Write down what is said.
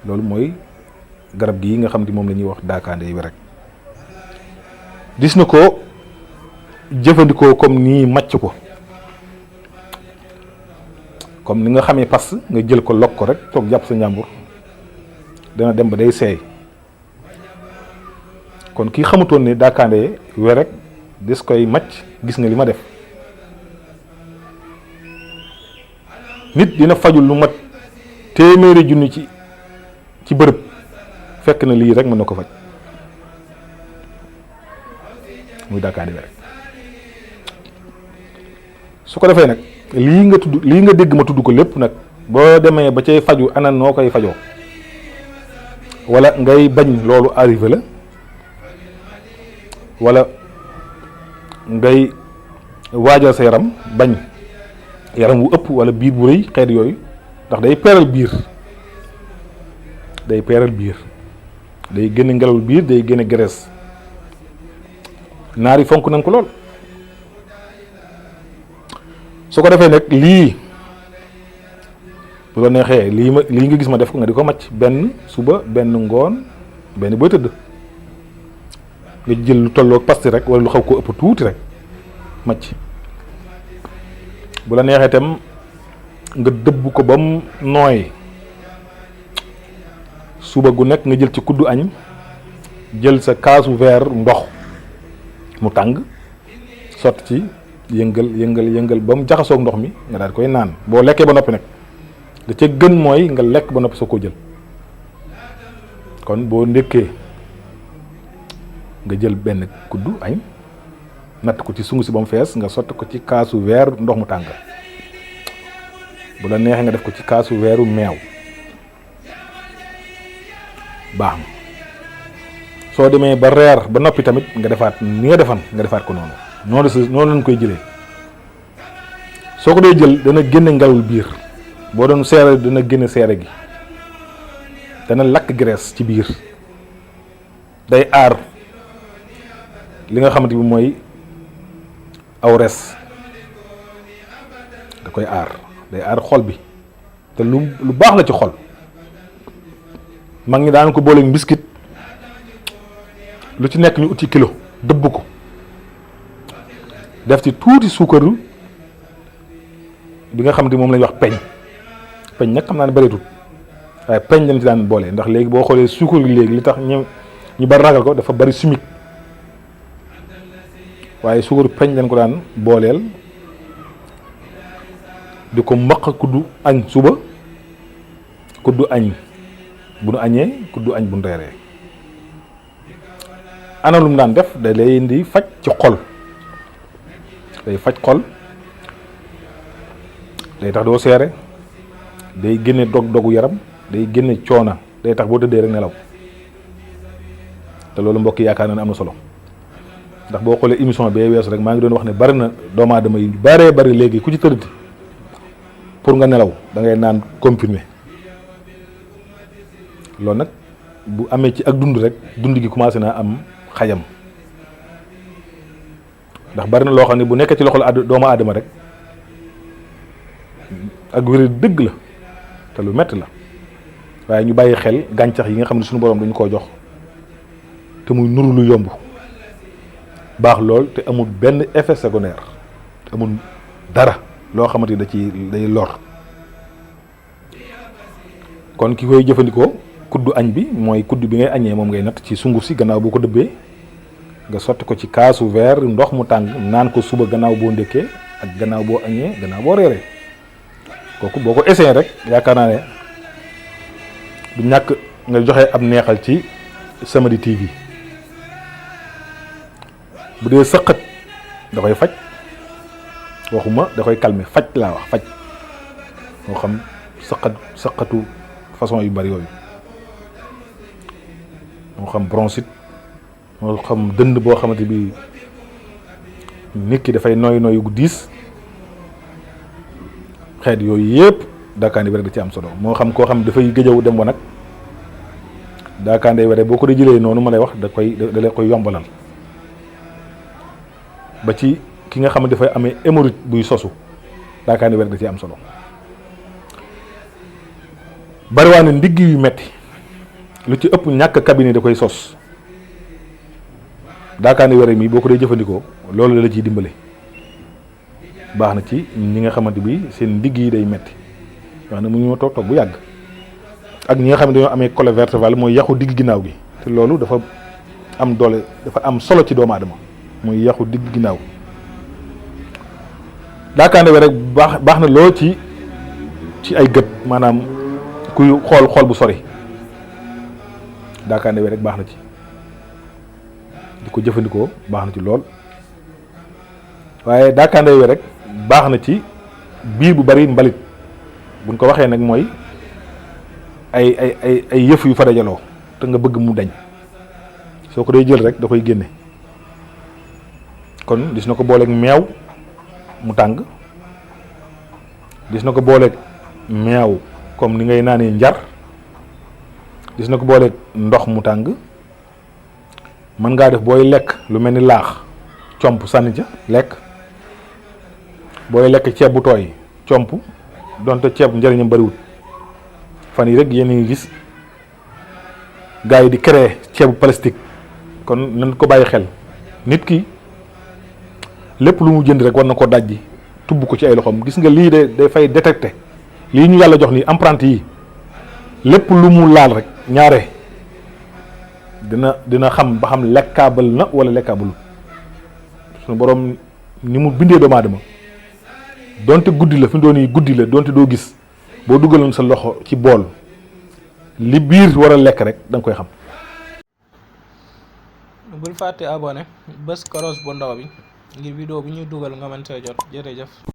loolu mooy garab gii nga xam ne moom la ñuy wax daakaande yi rek dis na ko jëfandikoo comme nii màcc ko comme ni nga xamee pas nga jël ko lok ko rek toog jàpp sa njàmbur dana dem ba day seey kon kii xamutoon ne daakaande we rek des koy màcc gis nga li ma def nit dina fajul lu mat téeméeri junni ci bërëb fekk na lii rek mën na ko faj muy daakaande we rek su ko defee nag lii nga dégg ma tudd ko lépp nag boo demee ba cay faju ana noo koy fajoo wala ngay bañ loolu arrivé la wala ngay waajal sa yaram bañ yaram wu ëpp wala biir bu rëy xeet yooyu ndax day peeral biir day génne ngelawul biir day génne graisse naar yi fonk nañ ko lool su ko defee nag lii bu la neexee lii nga gis ma def ko nga di ko màcc benn suba benn ngoon benn booy tëdd nga jël lu tolloog pasti rek wala lu xaw ko ëpp tuuti rek màcc bu la neexee itam nga dëbb ko ba mu nooy suba gu nekk nga jël ci kuddu añ jël sa kaasu verre ndox mu tàng sotti ci yëngal ba mu jaxasoog ndox mi nga daal koy naan boo lekkee ba noppi nag da ca gën mooy nga lekk ba noppi soo ko jël kon boo ndékkee nga jël benn kuddu añ natt ko ci sungu si ba mu fees nga sotti ko ci kaasu verre ndox mu tàng bu la neexee nga def ko ci kaasu verre meew baax na soo demee ba reer ba noppi tamit nga defaat ni nga defan nga defaat ko noonu lañ koy jëlee soo ko dee jël dana génne ngelawul biir boo doon seere dana génne seere gi dana lakk graisse ci biir day aar li nga xamante bi mooy aw res da koy aar day aar xol bi te lu baax la ci xol mag ñi daan ko booleeg mbiskit lu ci nekk ñu uti kilo dëbb ko def ci tuuti suukaru bi nga xamante moom lañuy wax peñ nag xam naa ne bëreetut waaye peñ lañ ci daan boole ndax léegi boo xoolee suukar gi léegi li tax ñu bari ragal ko dafa bari chimique waaye suukaru peñ lañ ko daan booleel di ko mbaq kuddu añ suba kuddu añ bu nu añee kuddu añ bu nu reeree ana lu mu daan def da lay indi faj ci xol day faj xol day tax doo seere day génne dog-dogu yaram day génne coona day tax boo tëddee rek nelaw te loolu mbokk yaakaar na ne am na solo ndax boo xoolee émission bee weesu rek maa ngi doon wax ne bari na doomu aadama yi bari léegi ku ci tëdd pour nga nelaw da ngay naan comprimé loolu nag bu amee ci ak dund rek dund gi commencé naa am xajam ndax bari na loo xam ne bu nekkee ci loxol doomu aadama rek ak wér dëgg la te lu metti la waaye ñu bàyyi xel gàncax yi nga xam ne suñu borom dañu koo jox te muy nuru lu yomb baax lool te amul benn effet secondaire te amul dara loo xamante ni day lor kon ki koy jëfandikoo kuddu añ bi mooy kudd bi ngay añee moom ngay natt ci sunguf si gannaaw boo ko dëbbee nga sotti ko ci kaasu verre ndox mu tàng naan ko suba gannaaw boo ndékkee ak gannaaw boo añee gannaaw boo reeree kooku boo ko essayé rek yaakaar naa ne du ñàkk nga joxe ab neexal ci Samadhi TV bu dee sëqat da koy faj waxuma da koy calmer faj laa wax faj moo xam sëqatu façon yu bari yooyu moo xam bronchite moo xam dënd boo xamante bi nit ki dafay nooy gu diis xeet yooyu yëpp daakaande were da ci am solo moo xam koo xam dafay gëjëw dem wanag daakaande were boo ko di jëlee noonu ma lay wax da lay koy yombalal ba ci ki nga xam ne dafay amee hémorroïde buy sosu daakaande were da ci am solo bariwaa ne ndigg yu metti lu ci ëpp ñàkk cabinet da koy sos. daakaande were mi boo ko dee jëfandikoo loolu la ciy dimbale baax na ci ñi nga xamante bi seen ndigg yi day metti wax na mu ñu toog bu yàgg ak ñi nga xam ne dañoo amee colonne vertébrale mooy yaxu digg ginnaaw gi te loolu dafa am doole dafa am solo ci doomu aadama muy yaxu digg ginnaaw daakaande were baax na lool ci ay gët maanaam kuy xool bu sori daakaande were rek baax na ci di ko jëfandikoo baax na ci lool waaye daakaande were rek baax na ci biir bu bari mbalit buñ ko waxee nag mooy ay yëf yu fa dajaloo te nga bëgg mu dañ soo ko dee jël rek da koy génne kon gis na ko booleeg meew mu tàng gis na ko booleeg meew comme ni ngay naanee njar gis na ko booleeg ndox mu tàng mën ngaa def booy lekk lu mel ni laax comp sànni ca lekk booy lekk ceeb bu tooy comp donte ceeb njëriñam bariwul fan yi rek yéen a ngi gis gars yi di créer ceebu plastique kon nañ ko bàyyi xel nit ki lépp lu mu jënd rek war na ko dajji tubb ko ci ay loxoom gis nga lii de dafay détecter lii ñu yàlla jox ni empreinte yi lépp lu mu laal rek ñaare dina xam ba xam lekkaabal na wala lekkaabalu suñu borom ni mu bindee doomu aadama donte guddi la fi mu doon yi guddi la donte doo gis boo duggaloon sa loxo ci bool li biir war a lekk rek da nga koy xam. bul fàtte abonné bës koros bu ndaw bi ngir vidéo bu ñuy dugal nga mën see jot jërëjëf.